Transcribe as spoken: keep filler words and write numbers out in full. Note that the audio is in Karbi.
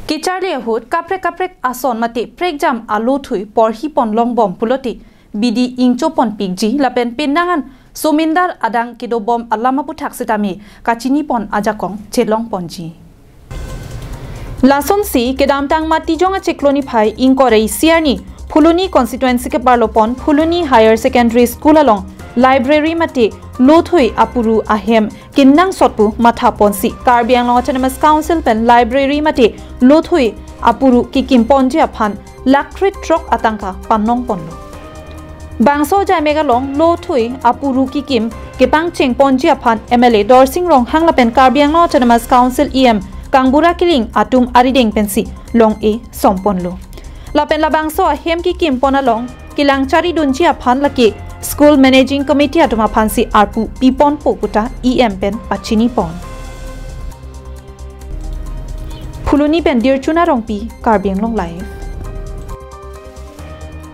Kecharli ahut kaprek kaprek ason mate prekjam alothui porhi pon longbom pulote bidi ingcho pon pikji lapen penang an somindar adang kedo bom alam aputhak setame kachini pon ajakong chelong ponji. Lasonsi kedamtang Matijong achiklo niphai ingkoi ra isi arni Phuloni constituency keparlo pon Phuloni Higher Secondary School along library mate lothui apuru ahem kenangsot pu matha ponsi Karbi Anglong Autonomous Council pen library mate lothui apuru kekim ponji aphan lakh kre throk atangka panong ponlo. Bangso ajaimek along lothui apuru kekim kepangcheng ponji aphan M L A Dorsing Ronghang lapen Karbi Anglong Autonomous Council E M Kangbura Killing atum arideng pensi long-e som ponlo. Lapen labangso ahem kekim pon along kelang charidunji aphan lake School Managing Committee atum aphansi arpu pi ponpo puta E M pen pachini pon. Phuloni pen Dirchuna Rongpi, Karbi Anglong Live.